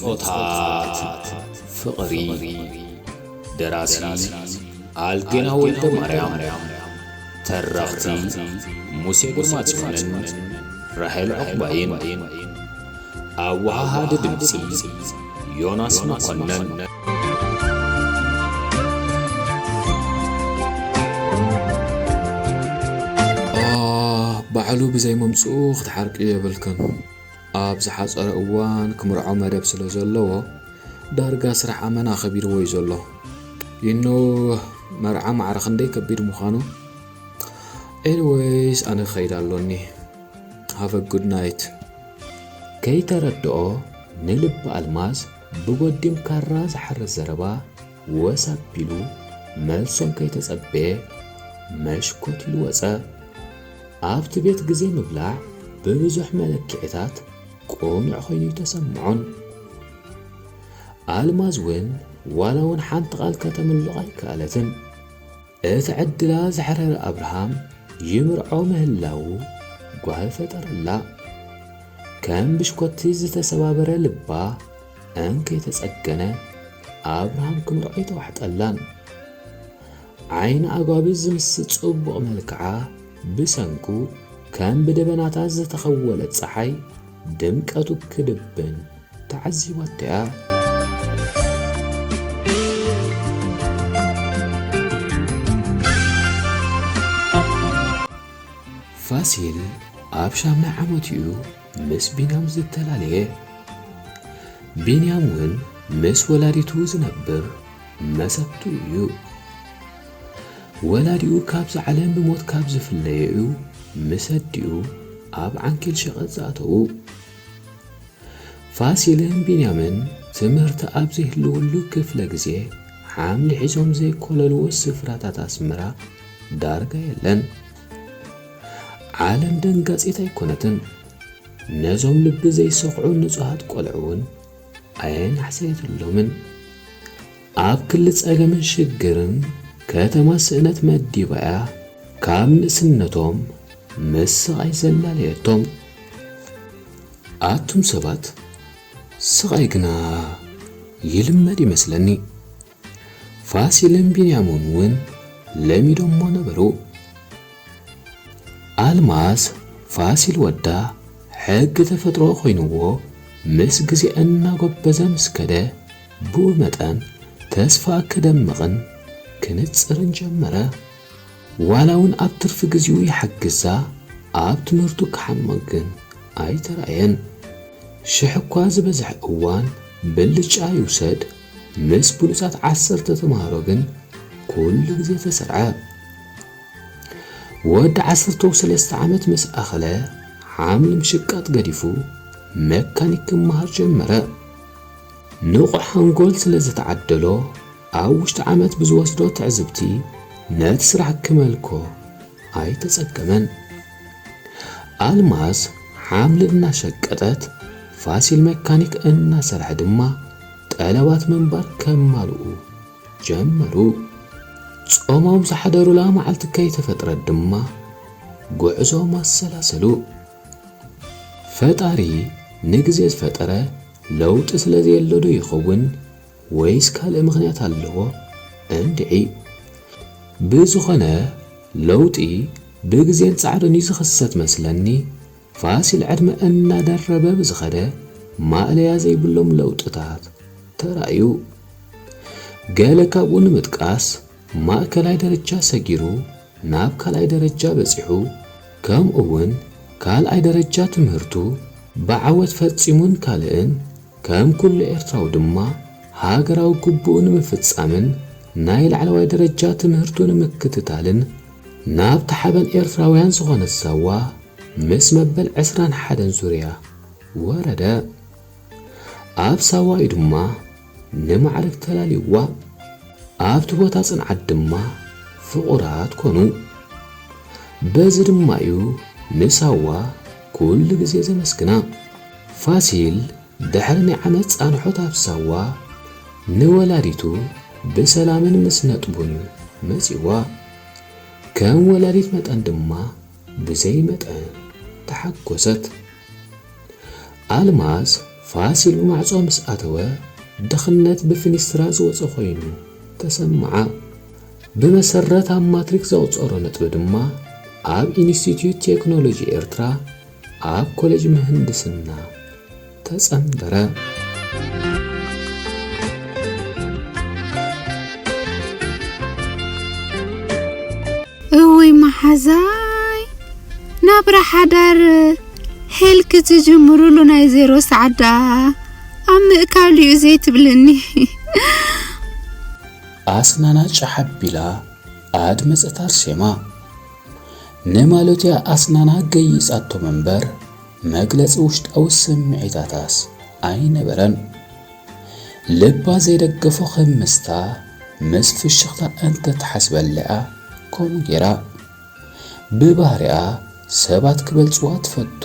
ጾታት ፍቕሪ። ደራሲ ኣልጌና ወልደ ማርያም። ተረኽቲ ሙሴ ግርማጽዮንን ራሄል ዑቕባይን። ኣወሃሃዲ ድምጺ ዮናስ መኮነን። ኣህ፣ ባዕሉ ብዘይ ምምጽኡ ክትሓርቂ የብልክን። ኣብ ዝሓጸረ እዋን ክምርዖ መደብ ስለ ዘለዎ፣ ዳርጋ ስራሕ ኣመና ከቢድዎ እዩ ዘሎ። You know፣ መርዓ ማዕረ ክንደይ ከቢድ ምዃኑ። ኤኒወይስ፣ ኣነ ክኸይድ ኣሎኒ። ሃቭ አ ጉድ ናይት። ከይተረድኦ፣ ንልቢ ኣልማዝ ብጎዲም ካራ ዝሓርስ ዘረባ ወስ ኣቢሉ፣ መልሶም ከይተጸበየ መሽኮት ኢሉ ወጸ። ኣብቲ ቤት ግዜ ምብላዕ ብብዙሕ መለክዒታት ቅኑዕ ኮይኑ ኣይተሰምዖን። ኣልማዝ እውን ዋላ እውን ሓንቲ ቃል ከተምልቕ ኣይከኣለትን። እቲ ዕድላ ዘሕረረ ኣብርሃም ይምርዖ ምህላዉ ጓል ፈጠረላ። ከም ብሽኮቲ ዝተሰባበረ ልባ እንከይተጸገነ ኣብርሃም ክምርዖ ኣይተዋሕጠላን። ዓይኒ ኣጓብዝ ዝምስል ጽቡቕ መልክዓ ብሰንኩ ከም ብደበናታት ዝተኸወለት ጸሓይ ድምቀቱ ክድብን ተዓዚባቶ እያ። ፋሲል ኣብ ሻምናይ ዓመቱ እዩ ምስ ቢንያም ዝተፈላለየ። ቢንያም እውን ምስ ወላዲቱ ዝነብር መሰቱ እዩ። ወላዲኡ ካብዚ ዓለም ብሞት ካብ ዝፍለየኡ ምስ ኣዲኡ ኣብ ዓንኬል ሸቐጥ ዝኣተዉ። ፋሲልን ቢንያምን ትምህርቲ ኣብ ዘይህልወሉ ክፍለ ግዜ ሓምሊ ሒዞም ዘይኮለልዎ ስፍራታት ኣስመራ ዳርጋ የለን። ዓለም ደንጋጺት ኣይኮነትን። ነዞም ልቢ ዘይሰኽዑ ንጹሃት ቆልዑ እውን ኣየናሕሰየትሎምን። ኣብ ክሊ ጸገምን ሽግርን ከተማ ስእነት መዲባያ ካብ ንእስነቶም ምስ ስቓይ ዘላለየቶም። ኣቱም ሰባት፣ ስቓይ ግና ይልመድ ይመስለኒ። ፋሲልን ቢንያምን እውን ለሚዶሞ ነበሩ። ኣልማዝ ፋሲል ወዳ ሕጊ ተፈጥሮ ኮይንዎ ምስ ግዜ እናጎበዘ ምስ ከደ፣ ብኡ መጠን ተስፋ ክደምቕን ክንጽርን ጀመረ። ዋላ እውን ኣብ ትርፊ ግዜኡ ይሓግዛ፣ ኣብ ትምህርቱ ክሓምቕ ግን ኣይተራእየን። ሽሕ እኳ ዝበዝሕ እዋን ብልጫ ይውሰድ፣ ምስ ብሉጻት ዓሰርተ ተምሃሮ ግን ኩሉ ግዜ ተሰርዐ። ወዲ ዓሰርተ ሰለስተ ዓመት ምስ ኣኸለ፣ ሓምሊ ምሽቃጥ ገዲፉ መካኒክ ክመሃር ጀመረ። ንቑሕ ሓንጎል ስለ ዝተዓደሎ፣ ኣብ ውሽጢ ዓመት ብዝወስዶ ትዕዝብቲ ነቲ ስራሕ ክመልኮ ኣይተጸገመን። ኣልማዝ ሓምሊ እናሸቀጠት፣ ፋሲል መካኒክ እናሰርሐ ድማ ጠለባት ምንባር ከማልኡ ጀመሩ። ጾሞም ዝሓደሩላ መዓልቲ ከይተፈጥረት ድማ ጉዕዞም ኣሰላሰሉ። ፈጣሪ ንግዜ ዝፈጠረ ለውጢ ስለ ዘየሎ ዶ ይኸውን ወይስ ካልእ ምኽንያት ኣለዎ? እንድዒ። ብዝኾነ ለውጢ ብግዜን ጻዕርን እዩ ዝኽሰት መስለኒ። ፋሲል ዕድመ እናደረበ ብዝኸደ ማእለያ ዘይብሎም ለውጥታት ተራእዩ። ገለ ካብኡ ንምጥቃስ ማእከላይ ደረጃ ሰጊሩ ናብ ካልኣይ ደረጃ በጺሑ፣ ከምኡ እውን ካልኣይ ደረጃ ትምህርቱ ብዓወት ፈጺሙን ካልእን ከም ኩሉ ኤርትራዊ ድማ ሃገራዊ ግቡኡ ንምፍጻምን ናይ ላዕለዋይ ደረጃ ትምህርቱ ንምክትታልን ናብታ ሓበን ኤርትራውያን ዝኾነት ሳዋ ምስ መበል ዕስራን ሓደን ዙርያ ወረደ። ኣብ ሳዋ እዩ ድማ ንማዕርግ ተላልይዋ። ኣብቲ ቦታ ጽንዓት ድማ ፍቑራት ኮኑ። በዚ ድማ እዩ ንሳዋ ኩሉ ግዜ ዘመስግና። ፋሲል ድሕሪ ናይ ዓመት ጻንሖት ኣብ ሳዋ ንወላዲቱ ብሰላምን ምስ ነጥቡን እዩ መጺዋ። ከም ወላዲት መጠን ድማ ብዘይ መጠን ተሓጎሰት። ኣልማዝ ፋሲል ብማዕጾ ምስ ኣተወ፣ ድኽነት ብፊኒስትራ ዝወጸ ኮይኑ ተሰምዓ። ብመሰረት ኣብ ማትሪክ ዘቑጸሮ ነጥቢ ድማ፣ ኣብ ኢንስቲትዩት ቴክኖሎጂ ኤርትራ ኣብ ኮሌጅ ምህንድስና ተጸንበረ። እውይ መሓዛይ፣ ናብራ ሓዳር ሄልክ ትጅምሩሉ ናይ ዜሮ ሰዓዳ ኣብ ምእካብልዩ ዘይትብልኒ። ኣስናና ጫሕ ኣቢላ ኣድመጸት ኣርሴማ። ንማለትያ ኣስናና ገይጻቶም እምበር፣ መግለጺ ውሽጣዊ ስምዒታታስ ኣይነበረን። ልባ ዘይደገፎ ክምስታ ምስ ፍሽኽታ እንተትሓስበለያ ከምኡ ገይራ። ብባህሪኣ ሰባት ክበልጽዋ ትፈቱ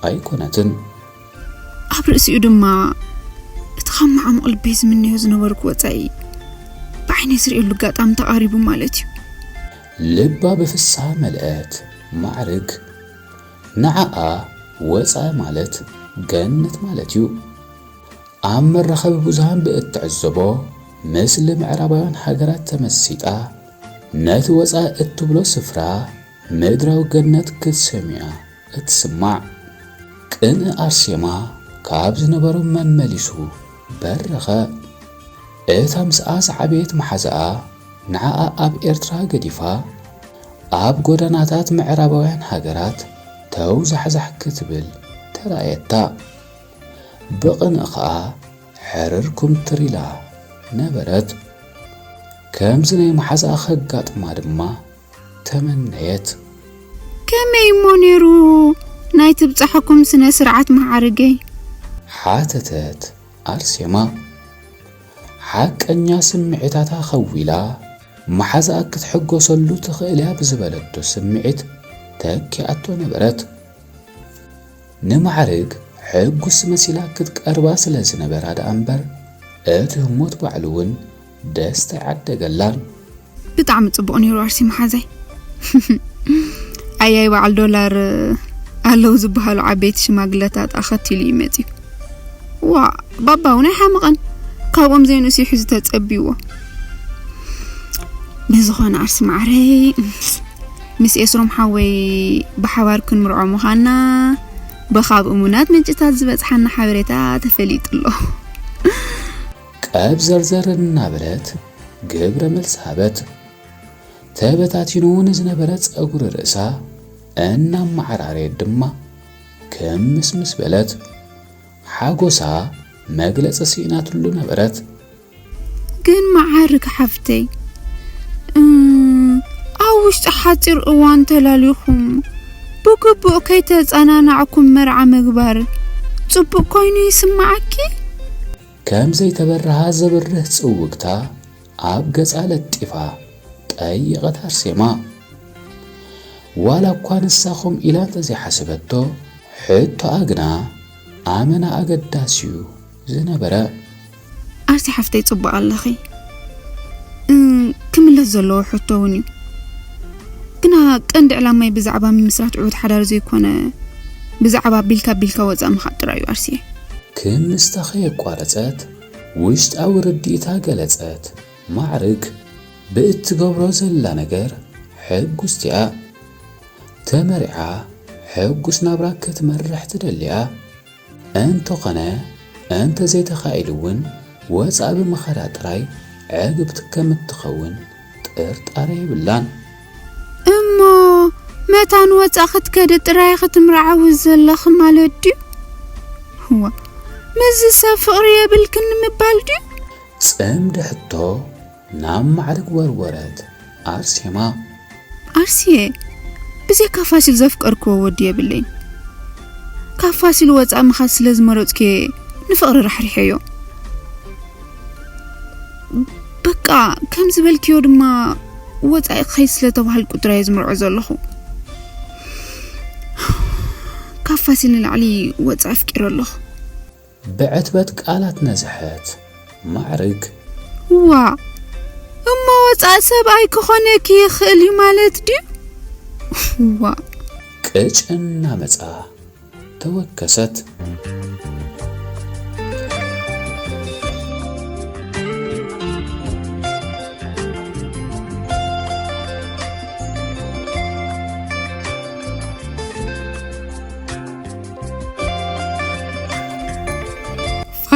ኣይኮነትን። ኣብ ርእሲኡ ድማ እቲ ካብ መዓሙቕ ልበይ ዝምነዮ ዝነበርኩ ወጻኢ ብዓይነይ ዝርእየሉ ኣጋጣሚ ተቓሪቡ ማለት እዩ። ልባ ብፍስሃ መልአት። ማዕርግ ንዓኣ ወጻኢ ማለት ገነት ማለት እዩ። ኣብ መራኸቢ ብዙሃን ብእትዕዘቦ፣ ምስሊ ምዕራባውያን ሃገራት ተመሲጣ፣ ነቲ ወጻኢ እትብሎ ስፍራ ምድራዊ ገነት ክትሰምያ እትስማዕ። ቅንኢ ኣርሴማ ካብ ዝነበሮ መመሊሱ በረኸ። እታ ምስኣ ዝዓበየት መሓዛኣ ንዓኣ ኣብ ኤርትራ ገዲፋ፣ ኣብ ጎደናታት ምዕራባውያን ሃገራት ተውዛሕዛሕ ክትብል ተራእየታ። ብቕንኢ ኸኣ ሕርር ኩምትር ኢላ ነበረት። ከምዚ ናይ መሓዛኣ ኸጋጥማ ድማ ተመነየት። ከመይ እሞ ነይሩ ናይ ትብጻሕኩም ስነ ስርዓት መዓርገይ? ሓተተት ኣርሴማ። ሓቀኛ ስምዒታታ ኸዊላ፣ መሓዛኣ ክትሕጎሰሉ ትኽእል እያ ብዝበለቶ ስምዒት ተኪኣቶ ነበረት። ንማዕርግ ሕጉስ መሲላ ክትቀርባ ስለ ዝነበራ ደኣ እምበር፣ እቲ ህሞት ባዕሉ እውን ደስታ ይዓደገላን። ብጣዕሚ ጽቡቕ ነይሩ ኣርሲ መሓዛይ። ኣያይ በዓል ዶላር ኣለዉ ዝበሃሉ ዓበይቲ ሽማግለታት ኣኸቲሉ እዩ መጺኡ። ዋ፣ ባባ እውን ኣይሓመቐን። ካብኦም ዘይንእስ እዩ ሒዙ ተጸቢዎ። ብዝኾነ ኣርሲ ማዕረይ፣ ምስ ኤስሮም ሓወይ ብሓባር ክንምርዖ ምዃንና ብኻብ እሙናት ምንጭታት ዝበጽሓና ሓበሬታ ተፈሊጡ ኣሎ። ቀብ ዘርዘር እናበለት ግብረ መልሲ ሃበት። ተበታቲኑ ንዝነበረ ጸጉሪ ርእሳ እናመዓራረየት ድማ ክምስምስ በለት። ሓጎሳ መግለጺ ስኢናትሉ ነበረት። ግን መዓርግ ሓፍተይ፣ እ፣ ኣብ ውሽጢ ሓጺር እዋን ተላሊኹም ብግቡእ ከይተጸናናዕኩም መርዓ ምግባር ጽቡቕ ኮይኑ ይስምዓኪ? ከም ዘይተበርሃ ዘብርህ ጽውግታ ኣብ ገጻ ለጢፋ ጠይቐት ኣርሴማ። ዋላ እኳ ንሳ ኸምኡ ኢላ እንተዘይሓሰበቶ፣ ሕቶኣ ግና ኣመና ኣገዳሲ እዩ ዝነበረ። ኣርሲ ሓፍተይ ጽቡቕ ኣለኺ። እ፣ ክምለስ ዘለዎ ሕቶ እውን እዩ። ግና ቀንዲ ዕላማይ ብዛዕባ ምምስራት ዕዉት ሓዳር ዘይኮነ፣ ብዛዕባ ቢልካ ቢልካ ወጻኢ ምኻድ ጥራይ እዩ ኣርሲየ። ክምስታ ከየቋረጸት ውሽጣዊ ርድኢታ ገለጸት። ማዕርግ ብእትገብሮ ዘላ ነገር ሕጉስቲ እያ። ተመሪዓ ሕጉስ ናብራ ክትመርሕ ትደሊ እያ። እንተኾነ፣ እንተ ዘይተኻኢሉ እውን ወጻኢ ብምኻዳ ጥራይ ዕግብቲ ከም እትኸውን ጥርጣረ የብላን። እሞ መታን ወጻኢ ክትከዲ ጥራይ ክትምርዓዊ ዘለኺ ማለት ድዩ? እዋ፣ ምስዚ ሰብ ፍቕሪ የብልክን ንምባል ድዩ? ጽምዲ ሕቶ ናብ ማዕርግ ወርወረት ኣርሴማ። ኣርሲየ፣ ብዘይካ ፋሲል ዘፍቀርክዎ ወዲ የብለይን። ካብ ፋሲል ወጻኢ ምኻድ ስለ ዝመረጽኩ እየ ንፍቕሪ ራሕሪሐዮ። በቃ፣ ከም ዝበልክዮ ድማ ወጻኢ ክኸይድ ስለ ተባህልኩ ጥራይ እየ ዝምርዖ ዘለኹ። ካብ ፋሲል ንላዕሊ ወጻኢ ኣፍቂረ ኣለኹ። ብዕትበት ቃላት ነዝሐት ማዕርግ። ዋ፣ እሞ ወጻኢ ሰብኣይ ክኾነኪ ይኽእል እዩ ማለት ድዩ? ዋ። ቅጭ እናመጻ ተወከሰት።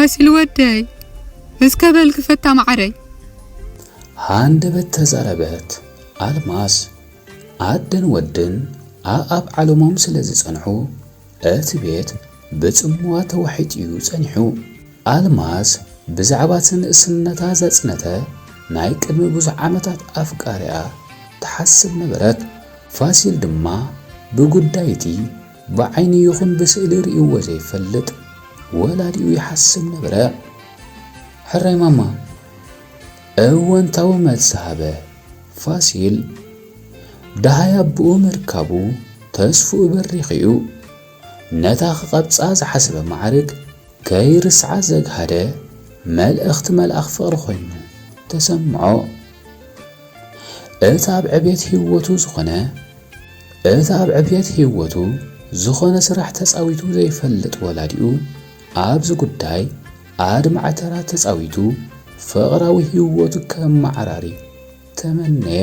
ፋሲል ወደይ፣ እስከ በል ክፈታ ማዓረይ። ሃንደበት ተዛረበት ኣልማዝ። ኣደን ወድን ኣኣብ ዓለሞም ስለ ዝጸንሑ፣ እቲ ቤት ብጽምዋ ተዋሒጡ እዩ ጸኒሑ። ኣልማዝ ብዛዕባ እቲ ንእስነታ ዘጽነተ ናይ ቅድሚ ብዙሕ ዓመታት ኣፍቃሪኣ ትሓስብ ነበረት። ፋሲል ድማ ብጉዳይ እቲ ብዓይኒ ይኹን ብስእሊ ርእይዎ ዘይፈልጥ ወላዲኡ ይሓስብ ነበረ። ሕራይ ማማ፣ እወንታዊ መልሲ ሃበ ፋሲል። ደሃይ ኣቦኡ ምርካቡ ተስፍኡ በሪኹ እዩ። ነታ ክቐብጻ ዝሓሰበ ማዕርግ ከይርስዓ ዘግሃደ መልእኽቲ መልኣኽ ፍቕሪ ኮይኑ ተሰምዖ። እቲ ኣብ ዕቤት ህይወቱ ዝኾነ፣ እቲ ኣብ ዕቤት ህይወቱ ዝኾነ ስራሕ ተጻዊቱ ዘይፈልጥ ወላዲኡ ኣብዚ ጉዳይ ኣድማዒ ተራ ተጻዊቱ ፍቕራዊ ህይወቱ ከመዓራሪ ተመነየ።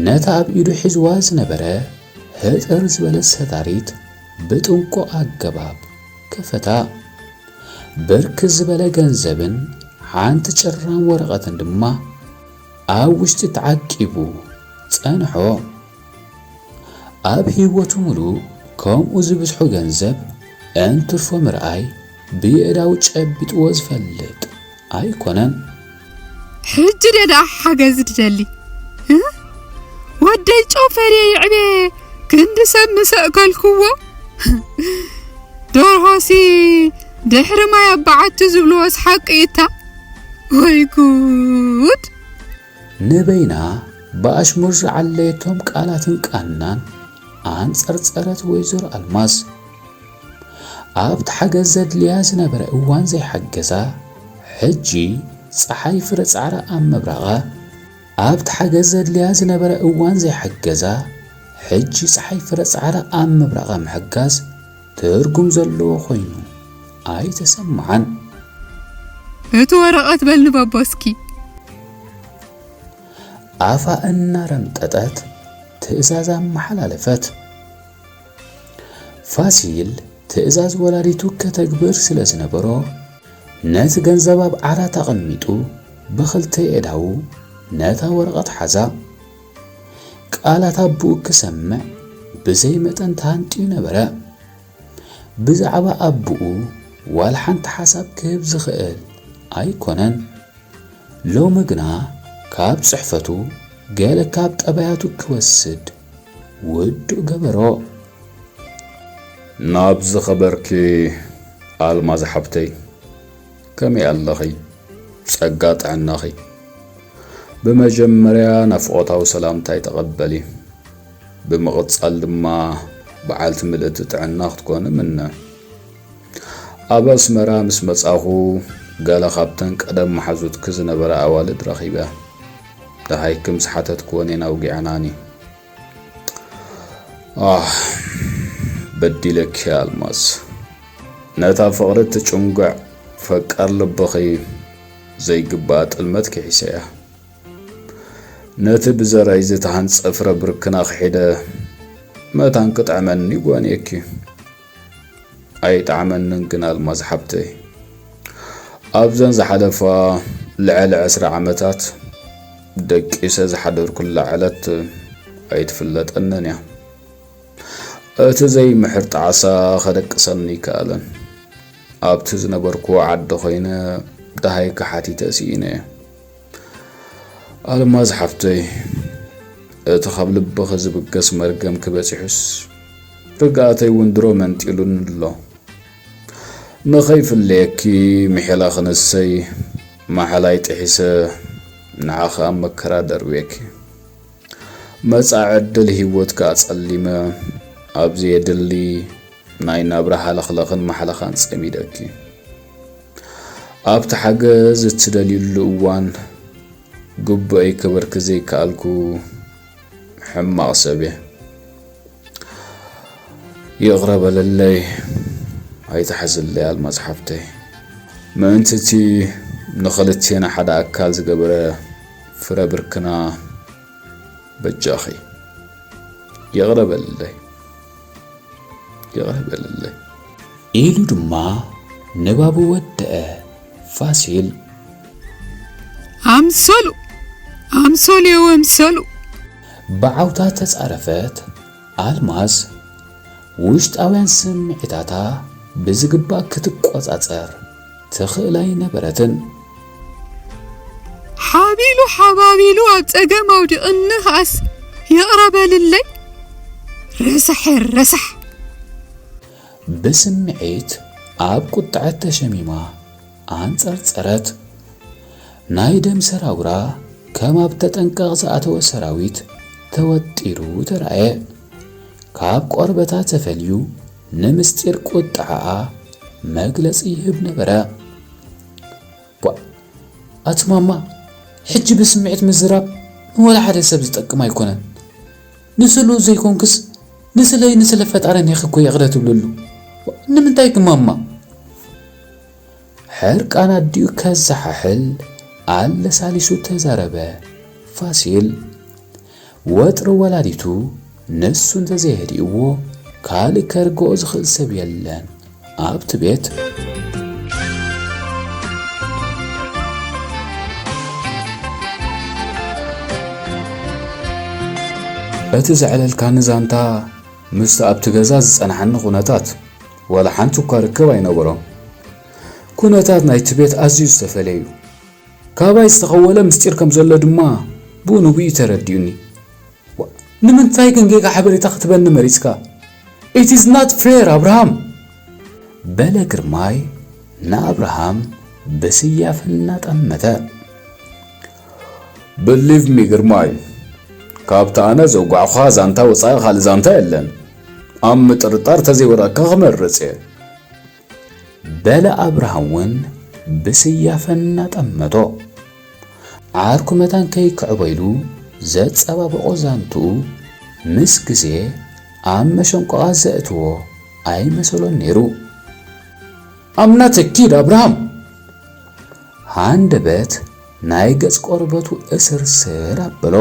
ነታ ኣብ ኢዱ ሒዝዋ ዝነበረ ህጥር ዝበለት ሰታሪት ብጥንቁቕ ኣገባብ ከፈታ። ብርክት ዝበለ ገንዘብን ሓንቲ ጭራም ወረቐትን ድማ ኣብ ውሽጢ ተዓቂቡ ጸንሖ። ኣብ ህይወቱ ምሉእ ከምኡ ዝብዝሑ ገንዘብ እንትርፎ ምርኣይ ብየእዳው ጨቢጥዎ ዝፈልጥ ኣይኮነን። ሕጂ ድየ ደኣ ሓገዝ ዝደሊ? እ? ወደይ ጨው ፈርየ ይዕበ ክንዲ ሰብ ምስ ኣእከልክዎ፣ ደርሆሲ ድሕሪ ማይ ኣባዓቱ ዝብልዎስ ሓቂ እዩ እታ። ወይ ጉድ! ንበይና ብኣሽሙር ዝዓለየቶም ቃላትን ቃናን ኣንጸርጸረት ወይዘሮ ኣልማዝ። ኣብቲ ሓገዝ ዘድልያ ዝነበረ እዋን ዘይሓገዛ፣ ሕጂ ጸሓይ ፍረ ጻዕራ ኣብ ምብራቓ። ኣብቲ ሓገዝ ዘድልያ ዝነበረ እዋን ዘይሓገዛ፣ ሕጂ ጸሓይ ፍረ ጻዕራ ኣብ ምብራቓ ምሕጋዝ ትርጉም ዘለዎ ኮይኑ ኣይተሰምዓን። እቲ ወረቐት በል ንበቦ እስኪ። ኣፋ እናረምጠጠት ትእዛዝ ኣመሓላለፈት። ፋሲል ትእዛዝ ወላዲቱ ከተግብር ስለ ዝነበሮ፣ ነቲ ገንዘብ ኣብ ዓራት ኣቐሚጡ ብኽልተ የእዳዉ ነታ ወረቐት ሓዛ። ቃላት ኣቦኡ ክሰምዕ ብዘይ መጠን ተሃንጥዩ ነበረ። ብዛዕባ ኣቦኡ ዋላ ሓንቲ ሓሳብ ክህብ ዝኽእል ኣይኮነን። ሎሚ ግና ካብ ጽሕፈቱ ገለ ካብ ጠባያቱ ክወስድ ውዱእ ገበሮ። ናብ ዝኸበርኪ ኣልማዝ ሓብተይ፣ ከመይ ኣለኺ? ጸጋ ጥዕናኺ? ብመጀመርያ ናፍቖታዊ ሰላምታይ ተቐበሊ። ብምቕጻል ድማ በዓልቲ ምልእቲ ጥዕና ክትኮኒ እምነ። ኣብ ኣስመራ ምስ መጻኹ፣ ገለ ካብተን ቀደም መሓዙትኪ ዝነበራ ኣዋልድ ረኺበ። ደሃይኪ ምስ ሓተትክወን እየን ኣውጊዐናኒ። ኣህ፣ በዲለኪ ኣልማዝ። ነታ ፍቕሪ ትጭንጉዕ ፈቃር ልብኺ ዘይግባኣ ጥልመት ክሒሰያ። ነቲ ብዘራይ ዝተሃንጸ ፍረ ብርክና ክሒደ፣ መታን ክጥዕመኒ ጓንየኪ። ኣይጠዓመንን ግን ኣልማዝ ሓብተይ። ኣብዘን ዝሓለፋ ልዕሊ ዕስራ ዓመታት ደቂሰ ዝሓደርኩላ ዕለት ኣይትፍለጠንን እያ። እቲ ዘይምሕር ጣዕሳ ከደቅሰኒ ኣይከኣለን። ኣብቲ ዝነበርኩዎ ዓዲ ኮይነ ደሃይኪ ሓቲተ ስኢነ እየ። ኣልማዝ ሓፍተይ፣ እቲ ካብ ልብኺ ዝብገስ መርገምኪ በጺሑስ፣ ርግኣተይ እውን ድሮ መንጢሉኒ ኣሎ። ንኸይፍለየኪ ምሒላ ክንሰይ፣ ማሕላይ ጥሒሰ ንዓኺ ኣብ መከራ ደርብየኪ። መጻኢ ዕድል ህይወትኪ ኣጸሊመ፣ ኣብ ዘየድሊ ናይ ናብራ ሃለኽለኽን ማሕለኻን ጸሚደኪ። ኣብቲ ሓገዝ እትደልዩሉ እዋን ግቡአይ ክበርኪ ዘይከኣልኩ ሕማቕ ሰብ እየ። ይቕረ በለለይ፣ ኣይትሓዝለይ ኣልማዝ ሓፍተይ። ምእንቲ እቲ ንኽልቴና ሓደ ኣካል ዝገበረ ፍረ ብርክና በጃኺ ይቕረ በልለይ፣ ይቕረ በልለይ። ኢሉ ድማ ንባቡ ወደአ። ፋሲል። ኣምሰሉ! ኣምሰሉ የው ኣምሰሉ! ብዓውታ ተጻረፈት። ኣልማዝ ውሽጣውያን ስምዒታታ ብዝግባእ ክትቆጻጸር ትኽእል ኣይነበረትን። ሓቢሉ ሓባቢሉ ኣብ ጸገም ኣውዲቕኒ ከኣስ ይቕረ በልለይ። ረሳሕ ረሳሕ። ብስምዒት ኣብ ቁጥዐት ተሸሚማ ኣንጸርጸረት። ናይ ደም ሰራውራ ከም ኣብ ተጠንቀቕ ዝኣተወ ሰራዊት ተወጢሩ ተራእየ። ካብ ቆርበታ ተፈልዩ ንምስጢር ቁጥዓኣ መግለጺ ይህብ ነበረ። ቧእ! ኣቲ ማማ፣ ሕጂ ብስምዒት ምዝራብ ንወላ ሓደ ሰብ ዝጠቅም ኣይኮነን። ንስሉ ዘይኮንክስ ንስለይ ንስለ ፈጣረን ኢኺ እኮ ይቕረ ትብልሉ። ንምንታይ ግን ማማ? ሕርቃን ኣዲኡ ከዘሓሕል ኣለሳሊሱ ተዛረበ ፋሲል። ወጥሪ ወላዲቱ ንሱ እንተዘየህዲእዎ ካልእ ከርግኦ ዝኽእል ሰብ የለን ኣብቲ ቤት። እቲ ዘዕለልካኒ ዛንታ ምስቲ ኣብቲ ገዛ ዝጸንሓኒ ኩነታት ዋላ ሓንቲ እኳ ርክብ ኣይነበሮን። ኩነታት ናይቲ ቤት ኣዝዩ ዝተፈለየ እዩ። ካባይ ዝተኸወለ ምስጢር ከም ዘሎ ድማ ብኡ ንብኡ እዩ ተረዲኡኒ። ዋ፣ ንምንታይ ግን ጌጋ ሓበሬታ ክትበኒ መሪጽካ? It is not fair, ኣብርሃም! በለ ግርማይ ንኣብርሃም ብስያፍ እናጠመተ። Believe me ግርማይ፣ ካብቲ ኣነ ዘውጋዕኹኻ ዛንታ ወጻኢ ካልእ ዛንታ የለን። ኣብ ምጥርጣር ተዘይወረካ ክመርጽ እየ። በለ ኣብርሃም እውን ብስያፈ እናጠመቶ። ዓርኩ መታን ከይክዕቦ ኢሉ ዘጸባበቖ ዛንትኡ ምስ ግዜ ኣብ መሸንቆቓ ዘእትዎ ኣይመሰሎን ነይሩ። I'm not a kid ኣብርሃም! ሃንደበት ናይ ገጽ ቆርበቱ እስርስር ኣበሎ።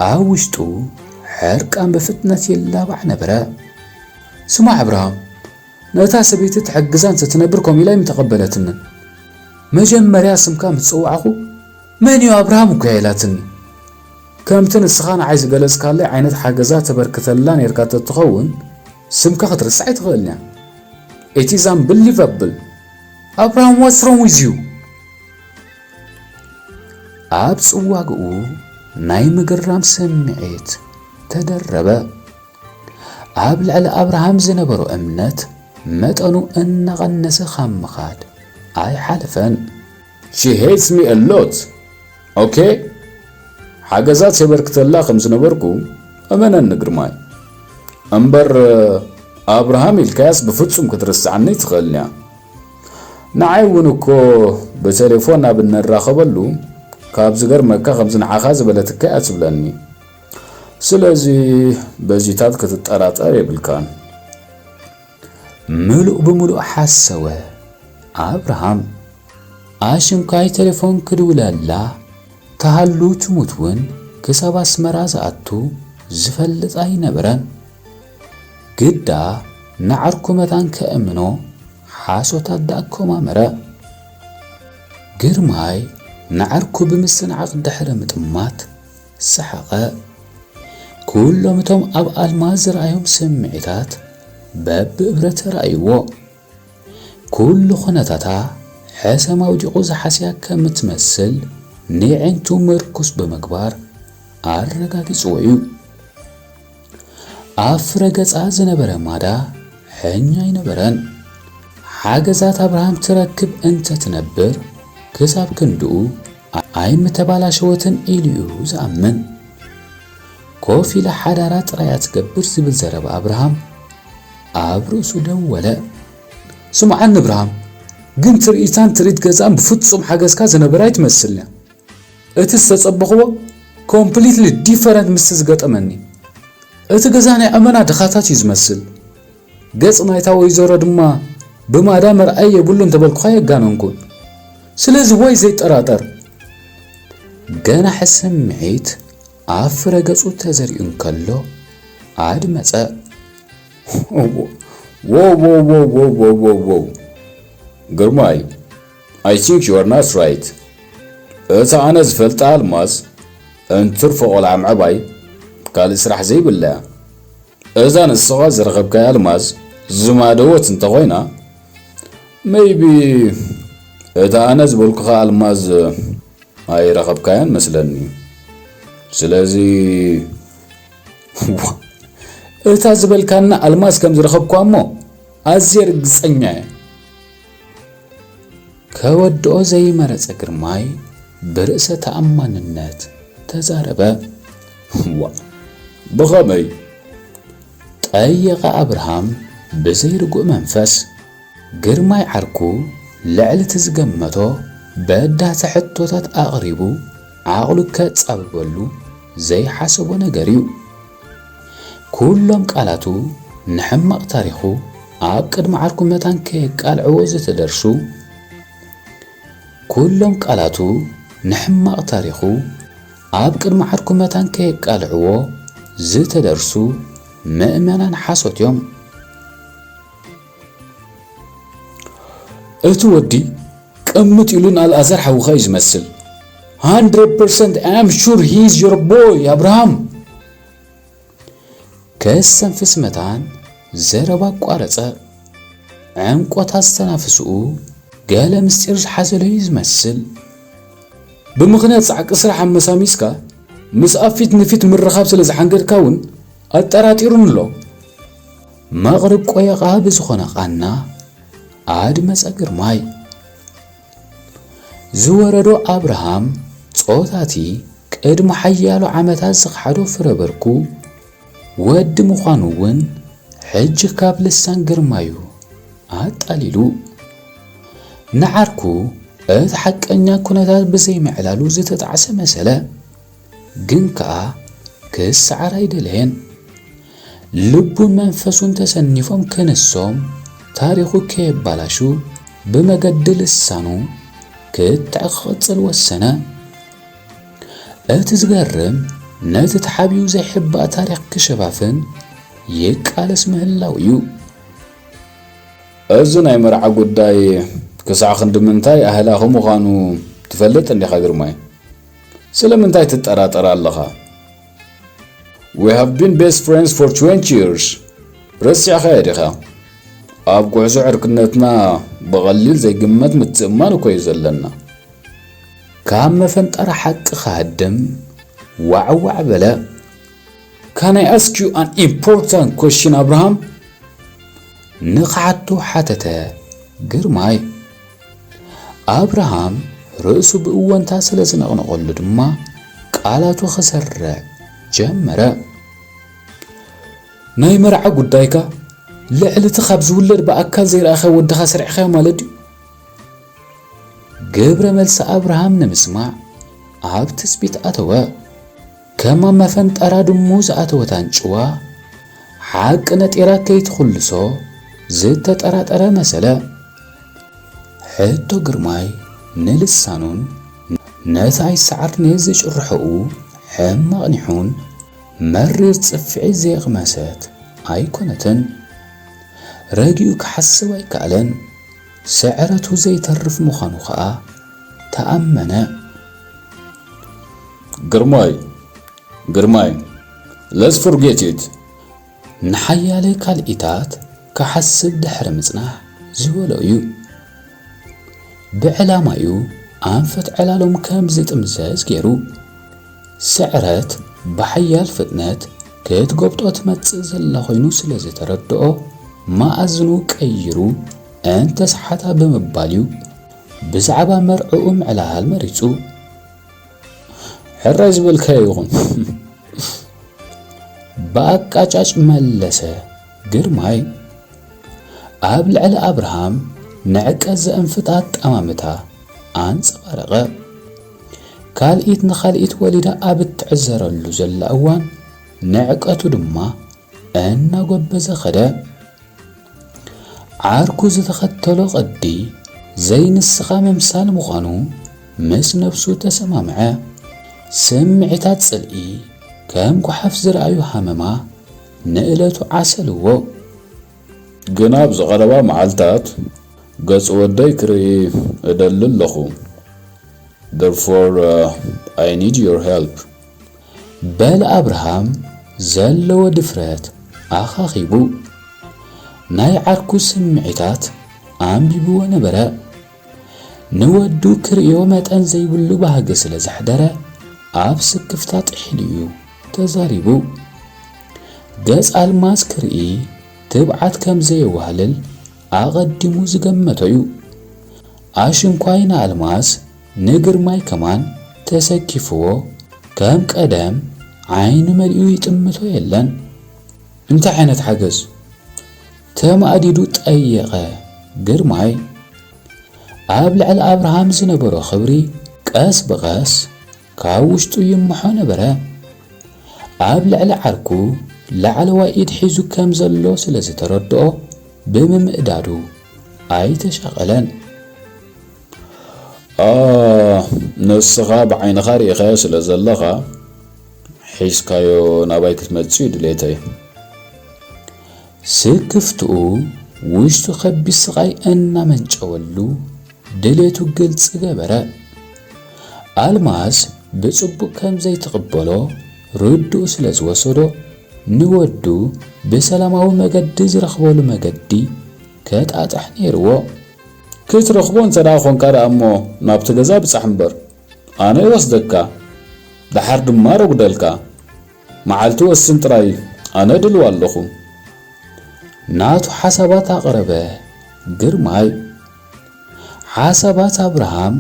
ኣብ ውሽጡ ሕርቃን ብፍጥነት ይላባዕ ነበረ። ስማዕ ኣብርሃም፣ ነታ ሰበይቲ ትሕግዛ እንተትነብር ከምኡ ኢላ ኣይምተቐበለትንን። መጀመርያ ስምካ ምስ ጸዋዕኹ፣ "መን እዩ ኣብርሃም?" እኮ እያ ኢላትኒ። ከምቲ ንስኻ ንዓይ ዝገለጽካለይ ዓይነት ሓገዛት ተበርክተላ ኔርካ ተትኸውን፣ ስምካ ክትርስዕ ኣይትኽእልን እያ። It is unbelievable። ኣብርሃም፣ what's wrong with you? ኣብ ጽዋግኡ ናይ ምግራም ስምዒት ተደረበ። ኣብ ልዕሊ ኣብርሃም ዝነበሮ እምነት መጠኑ እናቐነሰ ካብ ምኻድ ኣይሓለፈን። She hates me a lot. ኦኬ፣ ሓገዛት የበርክተላ ከም ዝነበርኩ እመነኒ ግርማይ። እምበር ኣብርሃም ኢልካያስ ብፍጹም ክትርስዓኒ ኣይትኽእልን እያ። ንዓይ እውን እኮ ብቴሌፎን ኣብ እንራኸበሉ ካብ ዝገርመካ ከምዚ ንዓኻ ዝበለትካ እያ ትብለኒ። ስለዚ በዚታት ክትጠራጠር የብልካን። ምሉእ ብምሉእ ሓሰወ ኣብርሃም። ኣሽንኳይ ቴሌፎን ክድውለላ ተሃሉ ትሙት እውን ክሳብ ኣስመራ ዝኣቱ ዝፈልጥ ኣይነበረን። ግዳ ንዓርኩ መታን ከእምኖ ሓሶት ኣዳኣኮማመረ። ግርማይ ንዓርኩ ብምስንዓቕ ድሕሪ ምጥማት ሰሓቐ። ኩሎም እቶም ኣብ ኣልማዝ ዝረኣዮም ስምዒታት በብእብረ ተራእይዎ። ኩሉ ኩነታታ ሕሰም ኣውዲቑ ዝሓስያ ከም እትመስል ንዒንቱ ምርኩስ ብምግባር ኣረጋጊጽዎ እዩ። ኣብ ፍረ ገጻ ዝነበረ ማዳ ሕኛ ኣይነበረን። ሓገዛት ኣብርሃም ትረክብ እንተ ትነብር ክሳብ ክንድኡ ኣይምተባላሸወትን ኢሉ እዩ ዝኣምን። ኮፍ ኢላ ሓዳራ ጥራይ እያ ትገብር ዝብል ዘረባ ኣብርሃም ኣብ ርእሱ ደወለ። ስምዓኒ ኣብርሃም፣ ግን ትርኢታን ትርኢት ገዛን ብፍጹም ሓገዝካ ዝነበረ ኣይትመስልን እያ። እቲ ዝተጸበኽዎ ኮምፕሊትሊ ዲፈረንት ምስቲ ዝገጠመኒ። እቲ ገዛ ናይ ኣመና ድኻታት እዩ ዝመስል። ገጽ ናይታ ወይዘሮ ድማ ብማዳ መርኣይ የብሉን እንተበልኩኻ ኣየጋነንኩን። ስለዚ ወይ ዘይጠራጠር። ገናሒ ስምዒት ኣብ ፍረ ገጹ ተዘሪኡ እንከሎ ኣድመጸ። ዎው፣ ዎው፣ ዎው፣ ዎው፣ ዎው፣ ዎው፣ ዎው። ግርማይ፣ I think you are not right. እታ ኣነ ዝፈልጣ ኣልማዝ እንትርፎ ቆልዓ ምዕባይ ካልእ ስራሕ ዘይብላ እያ። እዛ ንስኻ ዝረኸብካያ ኣልማዝ ዝማደወት እንተኾይና፣ maybe እታ ኣነ ዝበልኩኻ ኣልማዝ ኣይረኸብካያን መስለኒ። ስለዚ፣ እታ ዝበልካና ኣልማዝ ከም ዝረኸብኳ እሞ ኣዝየ ርግጸኛ እየ። ከወድኦ ዘይመረጸ ግርማይ ብርእሰ ተኣማንነት ተዛረበ። ዋ፣ ብኸመይ? ጠየቐ ኣብርሃም ብዘይርጉእ መንፈስ። ግርማይ ዓርኩ ልዕሊ እቲ ዝገመቶ በዳህቲ ሕቶታት ኣቕሪቡ ዓቕሉ ከጻብበሉ ዘይሓሰቦ ነገር እዩ። ኩሎም ቃላቱ ንሕማቕ ታሪኹ ኣብ ቅድሚ ዓርኩ መታን ከየቃልዕዎ ዝተደርሱ፣ ኩሎም ቃላቱ ንሕማቕ ታሪኹ ኣብ ቅድሚ ዓርኩ መታን ከየቃልዕዎ ዝተደርሱ ምእመናን ሓሶት እዮም። እቲ ወዲ ቅምጥ ኢሉ ንኣልኣዛር ሓውኻ እዩ ዝመስል። Hundred percent I am sure he is your boy, ኣብርሃም። ከስተንፍስ መታን ዘረባ ኣቋረጸ። ዕምቆታት ዝተናፍስኡ ገለ ምስጢር ዝሓዘለዩ ዝመስል። ብምኽንያት ጻዕቂ ስራሕ ኣመሳሚስካ ምስኣ ፊት ንፊት ምርኻብ ስለ ዝሓንገድካ እውን ኣጠራጢሩኒ ኣሎ። መቕርብ ቆየቓ ብዝኾነ ቃና ኣድመጸ ግርማይ። ዝወረዶ ኣብርሃም ጾታቲ ቅድሚ ሓያሎ ዓመታት ዝኸሓዶ ፍረ በርኩ ወዲ ምዃኑ እውን ሕጂ ካብ ልሳን ግርማዩ ኣጣሊሉ። ንዓርኩ እቲ ሓቀኛ ኩነታት ብዘይምዕላሉ ዝተጣዕሰ መሰለ። ግን ከኣ ክሰዓር ኣይደለየን። ልቡን መንፈሱን ተሰኒፎም ክንሶም ታሪኹ ከየባላሹ ብመገዲ ልሳኑ ክትዕ ክቕጽል ወሰነ። እቲ ዝገርም ነቲ ተሓቢኡ ዘይሕባእ ታሪኽ ክሸፋፍን ይቃለስ ምህላው እዩ። እዚ ናይ መርዓ ጉዳይ ክሳዕ ክንዲ ምንታይ ኣህላኺ ምዃኑ ትፈልጥ እንዲኻ ግርማይ? ስለምንታይ ትጠራጠር ኣለኻ? We have been best friends for twenty years. ረሲዕኻዮ ዲኻ? ኣብ ጉዕዞ ዕርክነትና ብቐሊል ዘይግመት ምትእምማን እኮ እዩ ዘለና። ካብ መፈንጠራ ሓቂ ክሃድም ዋዕዋዕ በለ። Can I ask you an important question, ኣብርሃም? ንኽሓቱ ሓተተ ግርማይ። ኣብርሃም ርእሱ ብእወንታ ስለ ዝነቕነቐሉ ድማ ቃላቱ ክሰርዕ ጀመረ። ናይ መርዓ ጉዳይካ ልዕሊ እቲ ካብ ዝውለድ ብኣካል ዘይረኣኻዮ ወድኻ ኣስሪዕኻዮ ማለት ድዩ? ግብረ መልሲ ኣብርሃም ንምስማዕ ኣብ ትጽቢት ኣተወ። ከም ኣብ መፈንጠራ ድሙ ዝኣተወት ኣንጭዋ፣ ሓቂ ነጢራ ከይትኹልሶ ዝተጠራጠረ መሰለ። ሕቶ ግርማይ ንልሳኑን ነቲ ኣይሰዓርን'የ ዝጭርሖኡ ሕማቕ ኒሑን መሪር ጽፍዒ ዘየቕመሰት ኣይኮነትን። ረጊኡ ክሓስብ ኣይከኣለን። ስዕረቱ ዘይተርፍ ምዃኑ ኸኣ ተኣመነ። ግርማይ፣ ግርማይ፣ let's forget it። ንሓያለ ካልኢታት ክሓስብ ድሕሪ ምጽናሕ ዝበሎ እዩ። ብዕላማ'ዩ ኣንፈት ዕላሎም ከም ዝጥምዘዝ ገይሩ። ስዕረት ብሓያል ፍጥነት ክትጎብጦ ትመጽእ ዘላ ኮይኑ ስለ ዝተረድኦ፣ መኣዝኑ ቀይሩ እንተሰሓታ ብምባል'ዩ ብዛዕባ መርዕኡ ምዕላል መሪጹ። ሕራይ ዝበልካዮ ይኹን። ብኣቃጫጭ መለሰ ግርማይ። ኣብ ልዕሊ ኣብርሃም ንዕቀት ዘእንፍት ኣጠማምታ ኣንጸባረቐ። ካልኢት ንኻልኢት ወሊዳ ኣብ እትዕዘረሉ ዘላ እዋን፣ ንዕቀቱ ድማ እናጎበዘ ኸደ። ዓርኩ ዝተኸተሎ ቕዲ ዘይንስኻ ምምሳል ምዃኑ ምስ ነብሱ ተሰማምዐ። ስምዒታት ጽልኢ ከም ጓሓፍ ዝረኣዩ ሃመማ ንእለቱ ዓሰልዎ። ግና ኣብዚ ቀረባ መዓልታት ገጽ ወደይ ክርኢ እደሊ ኣለኹ። Therefore, uh, I need your help. በለ ኣብርሃም ዘለዎ ድፍረት ኣኻኺቡ። ናይ ዓርኩ ስምዒታት ኣንቢብዎ ነበረ። ንወዱ ክርእዮ መጠን ዘይብሉ ባህጊ ስለ ዘሕደረ፣ ኣብ ስክፍታ ጥሒሉ እዩ ተዛሪቡ። ገጽ ኣልማዝ ክርኢ ትብዓት ከም ዘየዋህልል ኣቐዲሙ ዝገመቶ እዩ። ኣሽንኳይ ንኣልማዝ ንግርማይ ከማን ተሰኪፍዎ፣ ከም ቀደም ዓይኑ መሊኡ ይጥምቶ የለን። "እንታይ ዓይነት ሓገዝ?" ተማእዲዱ ጠየቐ ግርማይ። ኣብ ልዕሊ ኣብርሃም ዝነበሮ ክብሪ ቀስ ብቐስ ካብ ውሽጡ ይምሖ ነበረ። ኣብ ልዕሊ ዓርኩ ላዕለዋይ ኢድ ሒዙ ከም ዘሎ ስለ ዝተረድኦ፣ ብምምእዳዱ ኣይተሻቐለን። "ኣ፣ ንስኻ ብዓይንኻ ርኢኻዮ ስለ ዘለኻ፣ ሒዝካዮ ናባይ ክትመጽእ እዩ ድሌተይ።" ስክፍትኡ ውሽጡ ከቢድ ስቓይ እናመንጨወሉ ድሌቱ ግልጺ ገበረ። ኣልማዝ ብጽቡቕ ከም ዘይትቕበሎ ርድኡ ስለ ዝወሰዶ፣ ንወዱ ብሰላማዊ መገዲ ዝረኽበሉ መገዲ ከጣጥሕ ነይርዎ። "ክትረኽቦ እንተ ደኣ ኾንካ ደኣ እሞ ናብቲ ገዛ ብጻሕ እምበር፣ ኣነ ይወስደካ፣ ደሓር ድማ ረጉደልካ። መዓልቲ ወስን ጥራይ፣ ኣነ ድልው ኣለኹ።" ናቱ ሓሳባት ኣቕረበ ግርማይ። ሓሳባት ኣብርሃም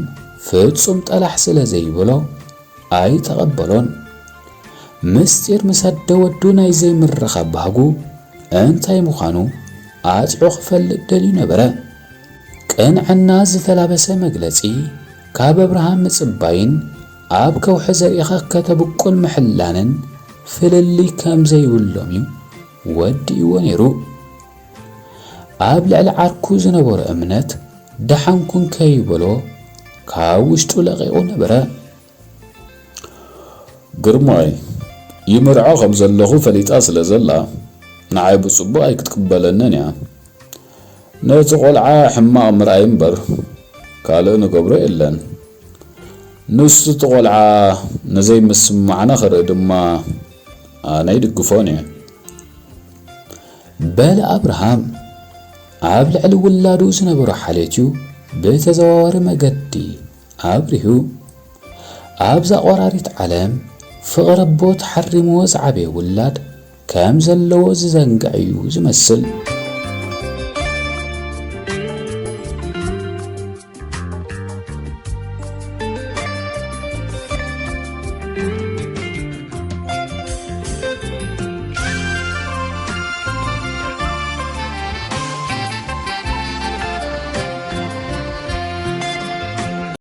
ፍጹም ጠላሕ ስለ ዘይብሎ ኣይተቐበሎን። ምስጢር ምስ ኣደ ወዱ ናይ ዘይምርኻብ ባህጉ እንታይ ምዃኑ ኣጽዑ ክፈልጥ ደልዩ ነበረ። ቅንዕና ዝተላበሰ መግለጺ ካብ ኣብርሃም ምጽባይን ኣብ ከውሒ ዘሪእኻ ከተብቁል ምሕላንን ፍልልይ ከም ዘይብሎም እዩ ወዲእዎ ነይሩ። ኣብ ልዕሊ ዓርኩ ዝነበሮ እምነት ደሓንኩን ከይበሎ ካብ ውሽጡ ለቒቑ ነበረ። "ግርማይ፣ ይምርዖ ከም ዘለኹ ፈሊጣ ስለ ዘላ፣ ንዓይ ብጽቡቕ ኣይክትቅበለንን እያ። ነቲ ቆልዓ ሕማቕ ምርኣይ እምበር፣ ካልእ ንገብሮ የለን። ንሱ እቲ ቆልዓ ንዘይምስማዕና ክርኢ ድማ ኣነ ይድግፎን እየ።" በለ ኣብርሃም። ኣብ ልዕሊ ውላዱ ዝነበሮ ሓልዮት እዩ ብተዘዋዋሪ መገዲ ኣብሪሁ። ኣብዛ ቆራሪት ዓለም፣ ፍቕሪ ኣቦ ተሓሪምዎ ዝዓበየ ውላድ ከም ዘለዎ ዝዘንግዕ እዩ ዝመስል።